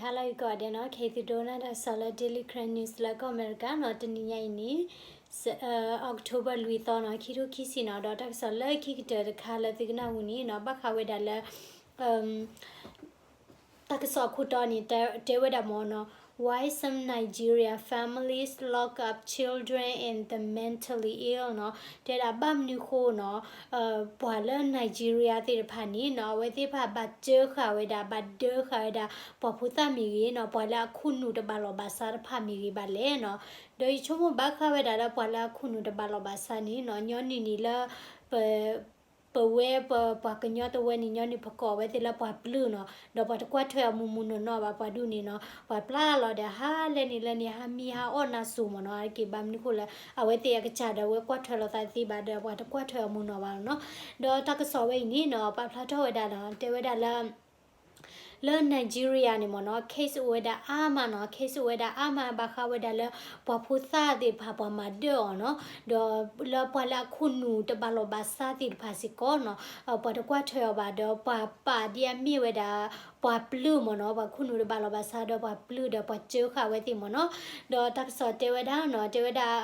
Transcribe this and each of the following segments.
ဟါလၢဂ့ၤကိးဂၤဒဲးနီၤ, ခဲအံၤသုဒိကနၣ်တၢ်ကစီၣ်လၢ Daily Karen News လၢကီၢ်အမဲရကၤနီၤ, တနံၤညါအံၤန့ၣ် October လွံၢ်သီနီၤ, ခံထိခံဆံနီၤ, ဒီးတၢ်ကစီၣ်လၢခံကတၢၢ်တခါလၢသုကနၣ်ဝံၤန့ၣ်နီၤ, ဘၣ်ဃးဝဲဒၣ်လၢ တၢ်ကစီၣ်အခိၣ်တီန့ၣ် တဲဝဲဒၣ်မ့ၢ်နီၤ, Why some Nigeria families lock up children and the mentally ill နီၤ, တဲဒၣ်ဘၣ်မနုၤဃိနီၤ, ပှၤလၢ Nigeria သ့ၣ်တဖၣ်န့ၣ်နီၤ, အဝဲသ့ၣ်တဖၣ်ဘၣ်စၢဃာ်ဝဲဒၣ် ဘၣ်ဒၢဃာ်ဝဲဒၣ် ပှၤဖိသၣ်မ့ၢ်ဂ့ၤနီၤ, ပှၤလၢအခိၣ်နူာ်တဘၣ်လီၢ်ဘၣ်စးတဖၣ်မ့ၢ်ဂ့ၤဘၣ်လဲၣ်နီၤ, ဒီးယဆိကမိၣ်ဘၣ်ဃးဝဲဒၣ်လၢပှၤလၢအခိၣ်နူာ်တဘၣ်လီၢ်ဘၣ်စးန့ၣ်နီၤ, ညီနုၢ်န့ၣ်လၢ ပ ပဝဲပပှၤကညီတဝဲန့ၣ် ညီနုၢ်ပကိးဝဲသ့ၣ်လၢပှၤပျုၢ်နီၤ, ဒီးပှၤတကွၢ်ထွဲအီၤမုၢ်မုၢ်နီၢ်နီၢ်ဘၣ်, ပှၤဒူၣ်န့ၣ်နီၤ, ပှၤပျၢ်လီၤဒီး ဟါလဲန့ၣ်လဲန့ၣ် ဟါမံဟါအီၣ်နၢ်စိၤမ့ၢ်နီၤ, အါတက့ၢ်ဘၣ်မနုၤဃိလဲၣ်, အဝဲသ့ၣ်အကစၢ်ဒီးအဝဲကွၢ်ထွဲလိာ်သးသ့ဘၣ်ဒီး ပှၤတကွၢ်ထွဲအီၤမုၢ်နီၢ်ဘၣ်နီၤ, ဒီးတၢ်ကစီၣ်ဝဲအံၤန့ၣ်နီၤ, ပာ်ဖျါထီၣ်ဝဲဒၣ်နီၤ, တဲဝဲဒၣ်လၢ လၢ Nigeria န့ၣ်မ့ၢ်နီၤ, case အိၣ်ဝဲဒၣ်အါမးနီၤ, case အိၣ်ဝဲဒၣ်အါမး ဘၣ်ဃးဝဲဒၣ်လၢ ပှၤဖိသၣ်သ့ၣ်တဖၣ် ပှၤမၤဒၢအီၤနီၤ, ဒီးလၢပှၤလၢအခိၣ်နူာ်တဘၣ်လီၢ်ဘၣ်စးသ့ၣ်တဖၣ်စ့ၢ်ကီးနီၤ, ပှၤတကွၢ်ထွဲအီၤဘၣ်ဒီး ပှၤပာ်ဒ်အမ့ၢ်ဝဲဒၣ် ပှၤပျုၢ်မ့ၢ်နီၤ, ပှၤခိၣ်နူာ်တဘၣ်လီၢ်ဘၣ်စးဒီးပှၤပျုၢ်ဒီးပှၤစၢဃာ်ဝဲသ့ၣ်မ့ၢ်နီၤ, ဒီးတၢ်ကစီၣ်တဲဝဲဒၣ်နီၤ, တဲဝဲဒၣ်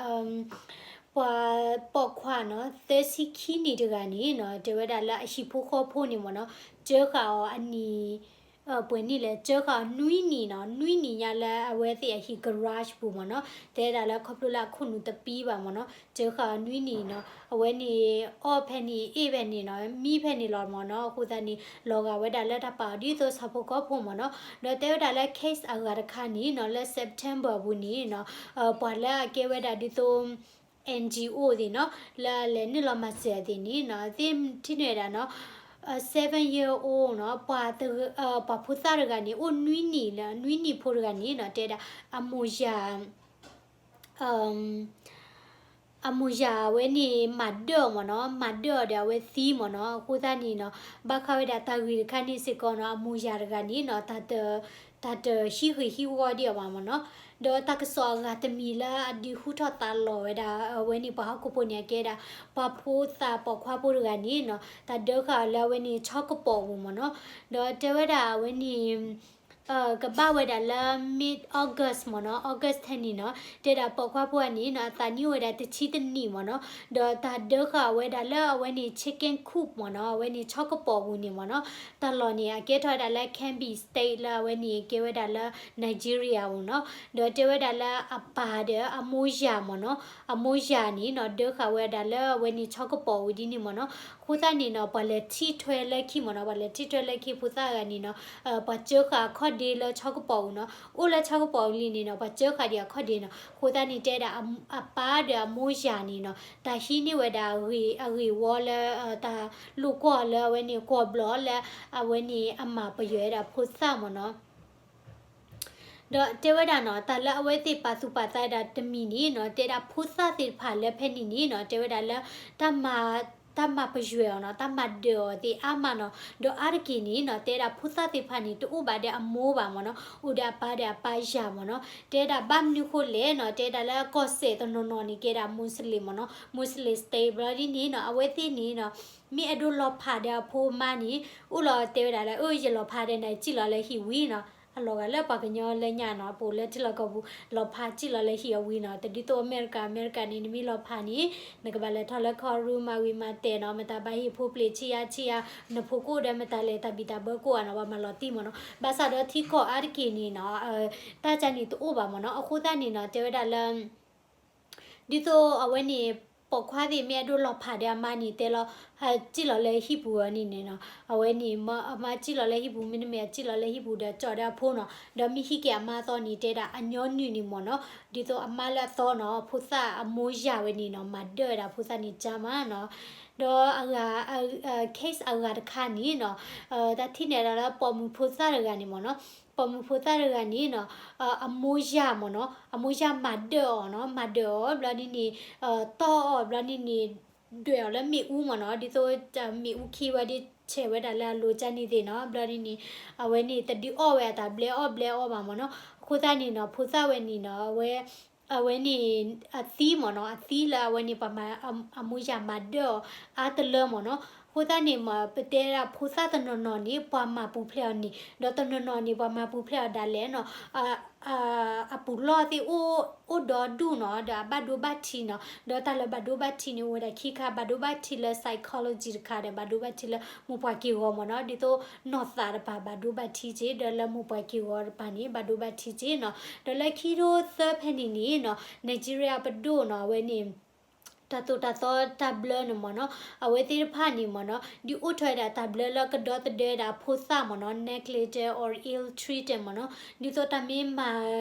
ပှၤပိာ်ခွါနီၤ, သၢဆံခံနံၣ်တဂၤန့ၣ်နီၤ, တဲဝဲဒၣ်လၢအဟံၣ်ဖိဃီဖိန့ၣ်မ့ၢ်နီၤ, စၢဃာ်အီၤအနံၣ် ပှဲၤနံၣ်လဲၣ်, စၢဃာ်အီၤနွံနံၣ်နီၤ, နွံနံၣ်ညါလၢအဝဲသ့ၣ်အဟံၣ် garage ပူၤမ့ၢ်နီၤ, တဲဒၣ်လၢခီဖျိလၢအခိၣ်နူာ်တပံဘၣ်မ့ၢ်နီၤ, စၢဃာ်အီၤနွံနံၣ်နီၤ, အဝဲန့ၣ် အီၣ်ဖဲန့ၣ် အ့ၣ်ဖဲန့ၣ်နီၤ, မံဖဲန့ၣ်လီၤမ့ၢ်နီၤ, အဃိသတးန့ၣ် လီၤဂာ်ဝဲဒၣ်လၢတၢ်ပာ်အီၤဒ်သိးဆၣ်ဖိကီၢ်ဖိမ့ၢ်နီၤ, ဒီးတဲဝဲဒၣ်လၢ case အဂၤတခါန့ၣ်နီၤ, လၢ September အပူၤန့ၣ်နီၤ, ပှၤလၢအကဲဝဲဒၣ်ဒ်သိး NGO သ့ၣ်နီၤ, လၢအလဲၤနုာ်လီၤမၤစၢၤသ့ၣ်န့ၣ်နီၤ, သ့ၣ်ထံၣ်န့ၢ်ဝဲဒၣ်နီၤ, seven year old နီၤ, ပှၤတဂၤ ပှၤဖိသၣ်တဂၤန့ၣ် အိၣ်နွံနံၣ်လၢ နွံနံၣ်ဖိတဂၤန့ၣ်နီၤ, တဲဒၣ် အမိၢ်ယၤ အမိၢ်ယၤအဝဲန့ၣ် မၤဒၢအီၤမ့ၢ်နီၤ, မၤဒၢအီၤဒီးအဝဲသံမ့ၢ်နီၤ, အဃိသတးန့ၣ်နီၤ, ဘၣ်ဃးဝဲဒၣ်တၢ်ဂ့ၢ်တခါန့ၣ်စ့ၢ်ကီးနီၤ, အမိၢ်ယၤတဂၤန့ၣ်နီၤ, တၢ်တ တၢ်တဟံးဂ့ၢ်ဟံးဝီဒံးအီၤဘၣ်မ့ၢ်နီၤ, ဒီးတၢ်ကစီၣ်အဂၤတမံၤလၢအဒုးဟူထီၣ်သါလီၤဝဲဒၣ် အဝဲန့ၣ်ပှၤဟီၣ်ခိၣ်ဖိန့ၣ် အကဲဒၣ် ပှၤဖိသၣ်ပိာ်ခွါဖိတဂၤန့ၣ်နီၤ, တၢ်ဒၢဃာ်အီၤလၢအဝဲန့ၣ် ဆီကပီၤပူၤမ့ၢ်နီၤ, ဒီးတဲဝဲဒၣ်အဝဲန့ၣ် ကဘၣ်ဝဲဒၣ်လၢ mid August မ့ၢ်နီၤ, August ထဲန့ၣ်နီၤ, တဲဒၣ်ပိာ်ခွါဖိအန့ၣ်နီၤ, အသးနံၣ်အိၣ်ဝဲဒၣ်တဆံတနံၣ်မ့ၢ်နီၤ, ဒီးတၢ်ဒၢဃာ်ဝဲဒၣ်လၢအဝဲန့ၣ် chicken coop မ့ၢ်နီၤ, အဝဲန့ၣ်ဆီကပီၤပူၤန့ၣ်မ့ၢ်နီၤ, တၢ်လီၢ်န့ၣ် အကဲထီၣ်ဝဲဒၣ်လၢ Kebbi State လၢအဝဲန့ၣ်ကဲဝဲဒၣ်လၢ Nigeria ပူၤနီၤ, ဒီးတဲဝဲဒၣ်လၢအပၢ်ဒီးအမိၢ်ယၤမ့ၢ်နီၤ, အမိၢ်ယၤန့ၣ်နီၤ ဒၢဃာ်ဝဲဒၣ်လၢအဝဲန့ၣ်ဆီကပီၤပူၤဒ်န့ၣ်မ့ၢ်နီၤ, အဃိသတးန့ၣ်နီၤ ပှၤလဲၤထံၣ်ထွဲလၢခံမ့ၢ်နီၤ, ပှၤလဲၤထံၣ်ထွဲလၢခံဖိသၣ်ဂၤန့ၣ်နီၤ, ပှၤစၢဃာ်အခီၣ်ဒ့လၢဆီကပီၤပူၤနီၤ, အိၣ်လၢဆီကပီၤပူၤလံန့ၣ်နီၤ, ပှၤစၢဃာ်ဒံးအခီၣ်ဒ့နီၤ, အဃိသတးန့ၣ်တဲဒၣ်အပၢ်ဒီးအမိၢ်ယၤန့ၣ်နီၤ, တၢ်ဟံးန့ၢ်ဝဲဒၣ်အဂ့ၢ်အဝီလၢ တၢ်လိာ်ကွီၢ်လၢအဝဲန့ၣ် ကွီၢ်ဘျီၣ်လၢအဝဲန့ၣ်အမၤပယွဲဒၣ်ဖိသၣ်မ့ၢ်နီၤ ဒီးတဲဝဲဒၣ်နီၤ, တၢ်လၢအဝဲသ့ၣ်ပာ်သူၣ်ပာ်သးဒၣ်တမံၤန့ၣ်နီၤ, တဲဒၣ်ဖိသၣ်သ့ၣ်တဖၣ်လၢဖဲန့ၣ်န့ၣ်နီၤ, တဲဝဲဒၣ်လၢ တၢ်မၤပယွဲအီၤနီၤ, တၢ်မၤဒၢးအီၤသ့ၣ်အါမးနီၤ, ဒီးအါတက့ၢ်န့ၣ်နီၤ, တဲဒၣ်ဖိသၣ်သ့ၣ်တဖၣ်န့ၣ် တအိၣ်ဘၣ်ဒီးအမိၢ်ဘၣ်မ့ၢ်နီၤ, အိၣ်ဒီးအပၢ်ဒီးအပၢ်ယၤမ့ၢ်နီၤ, တဲဒၣ်ဘၣ်မနုၤဃိလဲၣ်နီၤ, တဲဒၣ်လၢကီၢ်စဲၣ်တနီၤနီၤန့ၣ် ကဲဒၣ် Muslim မ့ၢ်နီၤ, Muslim state ဘျီဒ်န့ၣ်နီၤ, အဝဲသ့ၣ်န့ၣ်နီၤ, မ့ၢ်အဲၣ်ဒိးလီၤဖးဒီးအဖိအမါန့ၣ်, အိၣ်လီၤတဲဝဲဒၣ်လၢ အၢ ယလီၤဖးဒီးနၤ စံၣ်လီၤလၢဟံၣ်ဝံၤနီၤ, အလီၤဂာ်လၢပှၤကညီလၢညါနီၤ, ပအိၣ်လၢထံလီၢ်ကီၢ်ပူၤ လီၤဖးစံၣ်လီၤလၢဟံၣ်အဝံၤနီၤ, တဒ်သိးအမဲရကၤ, အမဲရကၤန့ၣ် နမ့ၢ်လီၤဖးန့ၣ် နကဘၣ်လဲၤထီၣ်လၢခီၣ်ရူၢ် မၤဝံၤမၤတဲာ်နီၤ, မတၤဘၣ်ဟ့ၣ်ဖိပျ့ၤဆံးယါဆံးယါ, နဖိကအိၣ်ဒီးမတၤလဲၣ် တၢ်ဘံၣ်တၢ်ဘၢကအိၣ်ဧါနီၤ, ပှၤမၤလီၤတံၢ်မ့ၢ်နီၤ, ဘၣ်ဆၣ်ဒီးထံကီၢ်အါတက့ၢ်န့ၣ်နီၤ, တၢ်ကန့ၣ်တအိၣ်ဘၣ်မ့ၢ်နီၤ, အဃိသတးန့ၣ်နီၤ, တဲဝဲဒၣ်လၢ ဒ်သိးအဝဲန့ၣ် ပိာ်ခွါသ့ၣ်မ့ၢ်အဲၣ်ဒိးလီၤဖးဒီးအမါန့ၣ် တဲလီၤ, စံၣ်လီၤလၢဟံၣ်ပူၤအီၤန့ၣ်န့ၣ်နီၤ, အဝဲန့ၣ် အမါစံၣ်လီၤလၢဟံၣ်ပူၤ မ့တမ့ၢ်အစံၣ်လီၤလၢဟံၣ်ပူၤဒီးကၠီၣ်ဒီးအဖိနီၤ, ဒီးမ့ၢ်ဟံးက့ၤအမါအသီန့ၣ် တဲဒၣ်အညီနုၢ်န့ၣ်မ့ၢ်နီၤ, ဒ်သိးအမါလၢအသီနီၤ, ဖိသၣ်အမိၢ်ယၤဝဲန့ၣ်နီၤ, မၤဒၢဝဲဒၣ်ဖိသၣ်န့ၣ်ကါမးနီၤ, ဒီးအဂၤ case အဂၤတခါန့ၣ်နီၤ, တၢ်ထံၣ်န့ၢ်ဒၣ်လၢပိာ်မုၣ်ဖိသၣ်တဂၤန့ၣ်မ့ၢ်နီၤ, ပိာ်မုၣ်ဖိသၣ်တဂၤန့ၣ်နီၤ, အမိၢ်ယၤမ့ၢ်နီၤ, အမိၢ်ယၤမၤဒၢအီၤနီၤ, မၤဒၢအီၤဘျီဒ်န့ၣ်, တီၢ်အီၤဘျီဒ်န့ၣ်, ဒွဲၣ်အီၤလၢမ့ၣ်အူမ့ၢ်နီၤ, ဒ်သိးမ့ၣ်အူခံဝဲဒ်ဆဲးဝဲဒၣ်လၢအလိၤကၢ်န့ၣ်သ့ၣ်နီၤ, ဘျီဒ်န့ၣ်, အဝဲန့ၣ်တဒုးအီၣ်ဝဲအတၢ်ဘျဲအီၣ်ဘျဲအီဘၣ်မ့ၢ်နီၤ, အဃိသတးန့ၣ်နီၤ, ဖိသၣ်ဝဲန့ၣ်နီၤ, အဝဲ အဝဲန့ၣ် အသံမ့ၢ်နီၤ, အသံလၢအဝဲန့ၣ် ပှၤမၤ အမိၢ်ယၤမၤဒၢအီၤအါတလၢမ့ၢ်နီၤ, အဃိသတးန့ၣ်မ့ၢ် ပတဲဒၣ်ဖိသၣ်တနီၤနီၤန့ၣ် ပှၤမၤပူၤဖျဲးအီၤန့ၣ် ဒီးတနီၤနီၤန့ၣ် ပှၤမၤပူၤဖျဲးအီၤဒၣ်လဲာ်နီၤ, အ အပူၤလီၢ်သ့ၣ်အိၣ် အိၣ်ဒီဒူၣ်နီၤ, ဒီးအဘၣ်ဒိဘၣ်ထံးနီၤ, ဒီးတၢ်လၢဘၣ်ဒိဘၣ်ထံးန့ၣ် အိၣ်ဝဲဒၣ်ခံခါ, ဘၣ်ဒိဘၣ်ထံးလၢ psychology တခါဒီး ဘၣ်ဒိဘၣ်ထံးလၢမိၢ်ပှၢ်က့ၢ်ဂီၤမ့ၢ်နီၤ, ဒ်သိးနီၢ်သးတပၤဘၣ်ဒိဘၣ်ထံးက့ၤ ဒီးလၢမိၢ်ပှၢ်က့ၢ်ဂီၤတပၤန့ၣ် ဘၣ်ဒိဘၣ်ထံးက့ၤနီၤ, ဒီးလၢခံထိသၢဖဲန့ၣ်န့ၣ်နီၤ Nigeria ပဒိၣ်နီၤ အဝဲန့ၣ် တၢ်သိၣ်တၢ်သီတၢ်ဘျၢန့ၣ်မ့ၢ်နီၤ, အဝဲသ့ၣ်တဖၣ်န့ၣ်မ့ၢ်နီၤ ဒ်အိၣ်ထီၣ်ဝဲဒၣ်တၢ်ဘျၢလၢကဒီသဒၢဝဲဒၣ်ဖိသၣ်မ့ၢ်နီၤ, negligent or ill-treated မ့ၢ်နီၤ, ဒ်သိးတၢ်မ့ၢ်မၤ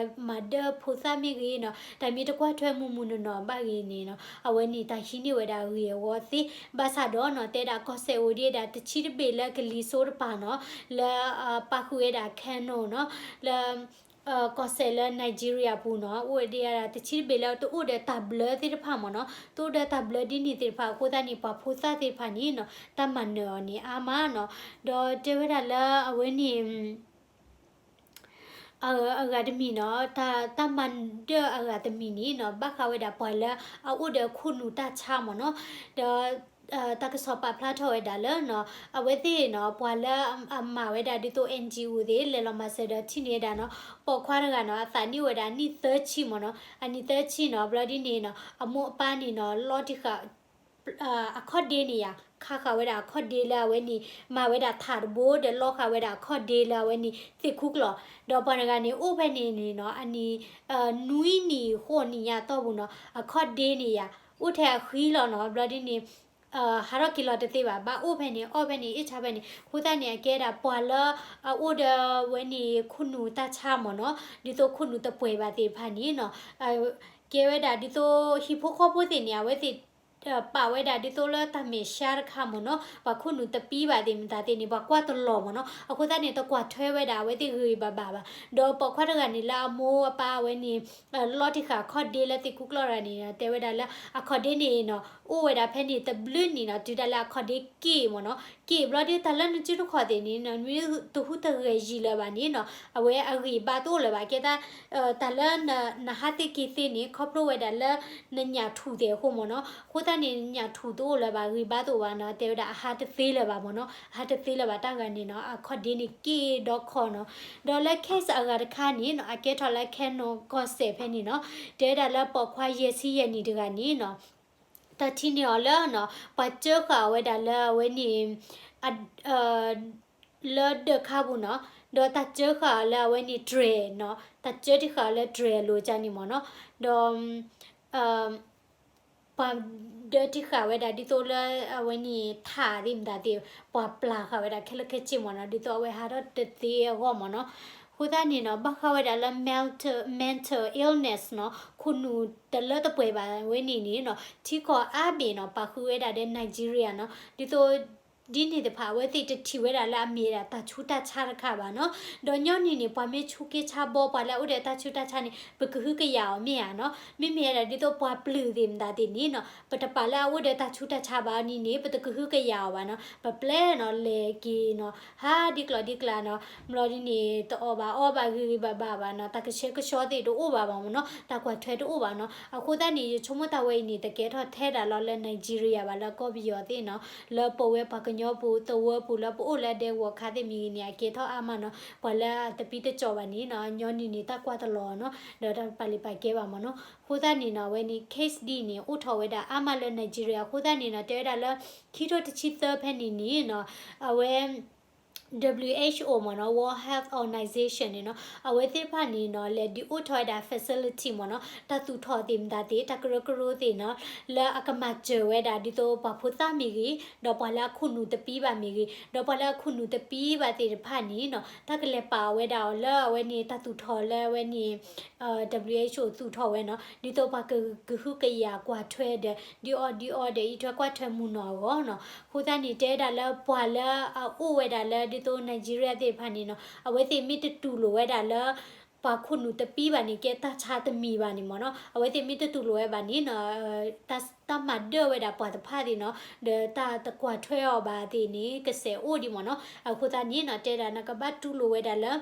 မၤဒၢဖိသၣ်မ့ၢ်ဂ့ၤနီၤ, တၢ်မ့ၢ်တကွၢ်ထွဲမုာ်မုာ်နီၤနီၤဘၣ်ဂ့ၤန့ၣ်နီၤ, အဝဲန့ၣ်တၢ်ဟံးန့ၢ်ဝဲဒၣ်အဂ့ၢ်အဝီသ့, ဘၣ်ဆၣ်ဒီးနီၤ တဲဒၣ်ကီၢ်စဲၣ်အိၣ်ဒံးဒၣ်တဆံတဘ့ၣ်လၢကလံၤစိးတပၤနီၤ, လၢ ပာ်ဃုာ်ဝဲဒၣ် Kano နီၤ, လၢ ကီၢ်စဲၣ်လၢ Nigeria ပူၤနီၤ, အိၣ်ဝဲဒၣ်တဆံတဘ့ၣ်လၢတအိၣ်ဒီးတၢ်ဘျၢသ့ၣ်တဖၣ်မ့ၢ်နီၤ, တအိၣ်ဒီးတၢ်ဘျၢဒ်န့ၣ်သ့ၣ်တဖၣ်အဃိသတးန့ၣ် ပှၤဖိသၣ်သ့ၣ်တဖၣ်န့ၣ်နီၤ တၢ်မၤနၢၤအီၤန့ၣ်အါမးနီၤ, ဒီးတဲဝဲဒၣ်လၢအဝဲန့ၣ် အဂၤတမံၤနီၤ, တၢ် တၢ်မၤဒၢအဂၤတမံၤန့ၣ်နီၤ ဘၣ်ဃးဝဲဒၣ်ပှၤလၢအအိၣ်ဒီးခိၣ်နူာ်တၢ်ဆါမ့ၢ်နီၤ, ဒီး တၢ်ကစီၣ်ပာ်ဖျါထီၣ်ဝဲဒၣ်လၢနီၤ အဝဲသ့ၣ်နီၤ ပှၤလၢအမၤဝဲဒၣ်ဒ်သိး NGO သ့ၣ် လဲၤလီၤမၤစၢၤဒီးထံၣ်န့ၢ်ဝဲဒၣ်နီၤ, ပိာ်ခွါတဂၤနီၤ အသးနံၣ်အိၣ်ဝဲဒၣ်နံၣ်သၢဆံမ့ၢ်နီၤ, အနံၣ်သၢဆံနီၤ ဘျီဒ်န့ၣ်နီၤ အမိၢ်အပၢ်န့ၣ်နီၤ လီၤတံၢ်ဃာ် အခီၣ်ဒ့န့ၣ်ယၤ ခးဃာ်ဝဲဒၣ်အခီၣ်ဒ့လၢအဝဲန့ၣ် မၤဝဲဒၣ်ထးတဘိ ဒီးလီၤဃာ်ဝဲဒၣ်အခီၣ်ဒ့လၢအဝဲန့ၣ် သ့ၣ်ခူကျီၢ်, ဒီးပှၤတဂၤန့ၣ် အိၣ်ဖဲန့ၣ်န့ၣ်နီၤ အနံၣ် နွံနံၣ်ဃိးနံၣ်ညါအတီၢ်ပူၤနီၤ အခီၣ်ဒ့န့ၣ်ယၤ အိၣ်ထဲအဃံလီၤနီၤ, ဘျီဒ်န့ၣ် ဟးထီၣ်က့ၤလီၤတသ့ဘၣ်, ဘၣ်အိၣ်ဖဲန့ၣ် အီၣ်ဖဲန့ၣ် အ့ၣ်ဆါဖဲန့ၣ်, အဃိသတးန့ၣ် အကဲဒၣ်ပှၤလၢ အအိၣ်ဒီးဝဲန့ၣ် ခိၣ်နူာ်တၢ်ဆါမ့ၢ်နီၤ, ဒ်သိးခိၣ်နူာ်တပှဲၤဘၣ်သ့ၣ်တဖၣ်န့ၣ်နီၤ ကဲဝဲဒၣ်ဒ်သိးဟံၣ်ဖိဃီဖိသ့ၣ်န့ၣ် အဝဲသ့ၣ် ပာ်ဝဲဒၣ်ဒ်သိးလၢတၢ်မဲာ်ဆှးတခါမ့ၢ်နီၤ, ပှၤခိၣ်နူာ်တပံဘၣ်သ့ၣ်မတၤသ့ၣ်န့ၣ် ပှၤကွၢ်တလီၤမ့ၢ်နီၤ, အဃိသတးန့ၣ် တကွၢ်ထွဲဝဲဒၣ်အဝဲသ့ၣ်ဂ့ၤဂ့ၤဘၣ်ဘၣ်ဘၣ်, ဒီးပိာ်ခွါတဂၤန့ၣ်လၢအမိၢ်အပၢ်အဝဲန့ၣ် လီၤတံၢ်ဃာ်အခီၣ်ဒ့လၢသ့ၣ်ခူကျီၢ်တဂၤန့ၣ် တဲဝဲဒၣ်လၢအခီၣ်ဒ့န့ၣ်နီၤ အိၣ်ဝဲဒၣ်ဖဲန့ၣ်တဘျုးနံၣ်နီၤ တုၤဒၣ်လၢအခီၣ်ဒ့က့ၣ်မ့ၢ်နီၤ, က့ၣ်ဘျီဒ်တၢ်လၢနစုတခီၣ်သ့ၣ်န့ၣ် နမ့ၢ်တဟူးတဂဲၤယံာ်လၢၤဘၣ်န့ၣ်နီၤ အဝဲအဂံၢ်ဘါတအိၣ်လၢၤဘၣ်, ကဲတၢ် တၢ်လၢနဟးသ့ၣ်က့ၤသ့န့ၣ် ခီဖျိဝဲဒၣ်လၢ နညၣ်ထူၣ်သ့ၣ်အဃိမ့ၢ်နီၤ, အဃိသတးန့ၣ် နညၣ်ထူၣ်တအိၣ်လၢၤဘၣ် ဂံၢ်ဘါတအိၣ်ဘၣ်နီၤ, တဲဝဲဒၣ်အဟးတသ့လၢၤဘၣ်မ့ၢ်နီၤ, အဟးတသ့လၢၤဘၣ်တၢ်ဂၤန့ၣ်နီၤ အခီၣ်ဒ့န့ၣ်က့ၣ်ဒီခီနီၤ, ဒီးလၢ case အဂၤတခါန့ၣ်နီၤ အကဲထီၣ်လၢ Kano ကီၢ်စဲၣ်ဖဲန့ၣ်နီၤ, တဲဝဲဒၣ်လၢပိာ်ခွါယဲၢ်ဆံယဲၢ်နံၣ်တဂၤန့ၣ်နီၤ တၢ်ထံၣ်န့ၢ်အီၤလၢနီၤ ပှၤစၢဃာ်အီၤဝဲဒၣ်လၢအဝဲန့ၣ် လၢဒၢးခါပူၤနီၤ, ဒီးတၢ်စၢဃာ်အီၤလၢအဝဲန့ၣ် တြဲၤနီၤ, တၢ်စၢတံၢ်ဃာ်အီၤလၢတြဲၤအလိၤကန့ၣ်မ့ၢ်နီၤ, ဒီး ပှၤဒၢတံၢ်ဃာ်ဝဲဒၣ်ဒ်သိးလၢအဝဲန့ၣ် ထးသ့ၣ်မတၤသ့ၣ် ပှၤပျၢ်ဃာ်ဝဲဒၣ်ခဲလၢာ်ခဲဆ့မ့ၢ်နီၤ, ဒ်သိးအဝဲဟးထီၣ်တသ့အဂီၢ်မ့ၢ်နီၤ, အဃိသတးန့ၣ်နီၤ ဘၣ်ဃးဝဲဒၣ်လၢ mental mental illness နီၤ, ခိၣ်နူာ်တလၢတပှဲၤဘၣ်ဝဲန့ၣ်န့ၣ်နီၤ ထံကီၢ်အါဘ့ၣ်နီၤ ပာ်ဃုာ်ဝဲဒၣ်ဒီး Nigeria နီၤ, ဒ်သိး ဒ်န့ၣ်တဖၣ် အဝဲသ့ၣ်တထံၣ်ဝဲဒၣ်လၢအမ့ၢ်ဝဲဒၣ်တၢ်ဆူးတၢ်ဆါတခါဘၣ်နီၤ, ဒီးညီနုၢ်န့ၣ် ပှၤမ့ၢ်ဆူးက့ဆါဘီ ပှၤလၢအအိၣ်ဒီးတၢ်ဆူးတၢ်ဆါန့ၣ် ပကဟုကယာ်အီၤမ့ၢ်ဧါနီၤ, မ့မ့ၢ်ဝဲဒၣ်ဒ်သိးပှၤပျုၢ်သ့ၣ်မတၤသ့ၣ်န့ၣ်နီၤ ပတပာ်လၢအအိၣ်ဒီးတၢ်ဆူးတၢ်ဆါဘၣ်န့ၣ်န့ၣ် ပတကဟုကယာ်အီၤဘၣ်နီၤ, ပပျဲနီၤ လဲၤက့ၤနီၤ ဟးဒ်ကျီၢ်ဒ်ကျါနီၤ, ဘျီဒ်န့ၣ် တအီၣ်ဘၣ်အီဘၣ်ဂ့ၤဂ့ၤဘၣ်ဘၣ်ဘၣ်နီၤ, တၢ်ကဆှဲကဆှီသ့ၣ်တအိၣ်ဘၣ်ဘၣ်မ့ၢ်နီၤ, တၢ်ကွၢ်ထွဲတအိၣ်ဘၣ်နီၤ, အဃိသတးန့ၣ် ယဆိကမိၣ်တၢ်ဝဲအံၤန့ၣ် တကဲထီၣ်ထဲဒၣ်လီၤလၢ Nigeria ဘၣ် လၢကီၢ်ပယီၤသ့ၣ်နီၤ, လၢပဝဲပှၤကညီပူၤ သဝီပူၤ လၢပအိၣ်လၢဒဲကဝီၤခါသ့ၣ်မ့ၢ်ဂ့ၤန့ၣ် အကဲထီၣ်အါမးနီၤ, ပှၤလၢအတပံတကၠီၣ်ဘၣ်န့ၣ်နီၤ, ညီနုၢ်န့ၣ် တၢ်ကွၢ်တလီၤနီၤ, ဒီးတၢ်ပာ်လံာ်ပာ်ကဲဘၣ်မ့ၢ်နီၤ, အဃိသတးန့ၣ်နီၤ အဝဲန့ၣ် case ဒ်န့ၣ် အိၣ်ထီၣ်ဝဲဒၣ်အါမးလၢ Nigeria အဃိသတးန့ၣ်နီၤ တဲဝဲဒၣ်လၢ ခံထိတဆံသၢဖဲန့ၣ်န့ၣ်နီၤ, အဝဲ WHO မ့ၢ်နီၤ World Health Organization န့ၣ်နီၤ အဝဲသ့ၣ်တဖၣ်န့ၣ်နီၤ လဲၤဒုးအိၣ်ထီၣ်ဝဲဒၣ် facility မ့ၢ်နီၤ တၢ်သူၣ်ထီၣ်သ့ၣ်မတၤသ့ၣ် တၢ်ကရၢကရိသ့ၣ်နီၤ လၢအကမၤစၢၤဝဲဒၣ်ဒ်သိးပှၤဖိသၣ်မ့ၢ်ဂ့ၤ ဒီးပှၤလၢအခိၣ်နူာ်တပံဘၣ်မ့ၢ်ဂ့ၤ ဒီးပှၤလၢအခိၣ်နူာ်တပံဘၣ်သ့ၣ်တဖၣ်န့ၣ်နီၤ တၢ်ကလဲၤပာ်ဝဲဒၣ်အီၤလၢအဝဲန့ၣ် တၢ်သူၣ်ထီၣ်လၢအဝဲန့ၣ် WHO သူၣ်ထီၣ်ဝဲနီၤ ဒ်သိးပှၤကကဟုကယာ်ကွၢ်ထွဲဒီး ဒ်အီၤဒ်အီၤဒီး အံးထွဲကွၢ်ထွဲမုၢ်နီၢ်အဂီၢ်နီၤ အဃိသတးန့ၣ် တဲဝဲဒၣ်လၢပှၤလၢအအိၣ်ဝဲဒၣ်လၢဒ်သိး Nigeria သ့ၣ်တဖၣ်န့ၣ်နီၤ အဝဲသ့ၣ်မ့ၢ်တတူၢ်လိာ်ဝဲဒၣ်လၢ ပှၤခိၣ်နူာ်တပံဘၣ်န့ၣ် ကဲတၢ်ဆါတမံၤဘၣ်န့ၣ်မ့ၢ်နီၤ အဝဲသ့ၣ်မ့ၢ်တတူၢ်လိာ်ဝဲဘၣ်န့ၣ်နီၤ တၢ်မၤဒၢဝဲဒၣ်ပှၤတဖၣ်သ့ၣ်နီၤ ဒီးတၢ်တကွၢ်ထွဲအီၤဘၣ်သ့ၣ်န့ၣ် ကစဲးအိၣ်ဒံးမ့ၢ်နီၤ အဃိသတးန့ၣ်နီၤ တဲဒၣ်နကဘၣ်တူၢ်လိာ်ဝဲဒၣ်လၢ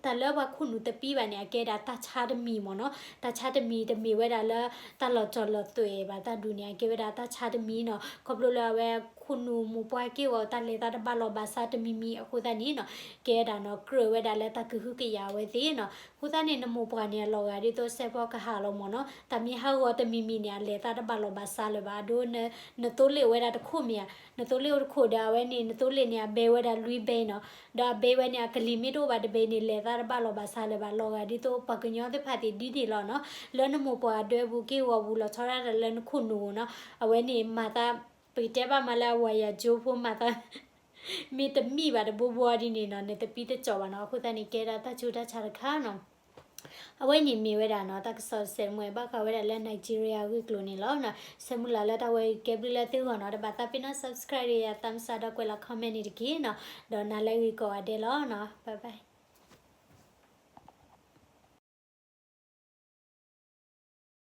တၢ်လၢပှၤခိၣ်နူာ်တပံဘၣ်န့ၣ် အကဲဒၣ်တၢ်ဆါတမံၤမ့ၢ်နီၤ တၢ်ဆါတမံၤတမ့ၢ်ဝဲဒၣ်လၢ တၢ်လီၤတီၤလီၤသွဲၣ်ဘၣ်တၢ်ဒူၣ်န့ၣ် အကဲဝဲဒၣ်တၢ်ဆါတမံၤနီၤ ခီဖျိလၢအဝဲ ခိၣ်နူာ်မိၢ်ပှၢ်က့ၢ်ဂီၤတၢ်လဲၤသးတဘၣ်လီၤဘၣ်ဆါတမံၤမံၤအဃိသတးန့ၣ်နီၤ, ကဲဒၣ်နီၤ ကြၢးဝဲဒၣ်လၢတၢ်ကဟုကယာ်ဝဲသ့ၣ်နီၤ. အဃိသတးန့ၣ် နမိၢ်ပှၢ်န့ၣ် အလီၤဂာ်ဒ်သိးစဲးဖီကဟးလီၤမၢ်နီၤ. တၢ်မ့ၢ်ဟးဂီၤတမံၤမံၤန့ၣ် အလဲၤသးတဘၣ်လီၤဘၣ်ဆါလၢၤဘၣ်. အဒိ နသိလ့ၣ်အိၣ်ဝဲဒၣ်တခိၣ်မ့ၢ်ဧါ, နသိလ့ၣ်အိၣ်တခိၣ်ဒီး အဝဲန့ၣ် နသိလ့ၣ်န့ၣ် အဘဲဝဲဒၣ်လွံၢ်ဘဲနီၤ. ဒီးအဘဲဝဲန့ၣ် အကလံၤမ့ၢ်တအိၣ်ဘၣ်တဘဲန့ၣ် လဲၤသးတဘၣ်လီၤဘၣ်ဆါလၢၤဘၣ်. လီၤဂာ်ဒ်သိးပှၤကညီသ့ၣ်တဖၣ်သ့ၣ်ဒ်န့ၣ်လီၤနီၤ. လၢနမိၢ်ပှၢ်ဒွဲပူၤက့ၢ်ဂီၤပူၤ လီၤဆီဒၣ်တၢ်လၢနခိၣ်နူာ်ပူၤနီၤ. အဝဲန့ၣ်မၤသး ပကတဲဘၣ်မးလၢအဝၤယၤကၠိဖိမၤသး မ့ၢ်တမံၣ်ဘၣ်တဘိဘိဒ်န့ၣ်နီၤ နတပံတကၠီၣ်ဘၣ်နီၤ. အဃိသတးန့ၣ် ကဲဒၣ်တၢ်ဆူးတၢ်ဆါတခါနီၤ. အဝဲန့ၣ်မ့ၢ်ဝဲဒၣ်နီၤ တၢ်ကစီၣ်ဆဲးမူဘၣ်ဃးဝဲဒၣ်လၢ Nigeria ဂ့ၢ်ကျိၤန့ၣ်လီၤ. ဆဲးမူလၢ်လၢတၢ်ဝဲအံၤကဲဘျုးလၢသုဂီၢ်နီၤ. တဘၣ်သးပ့ၤနီၣ် subscribe ဒီးယၤ သးမစၢ်ဒီးကွဲးလီၤ comment န့ၣ်တက့ၢ်နီၤ. ဒီးနၤလၢဂ့ၤကိးဂၤဒဲးလီၤနီၤ. Bye bye.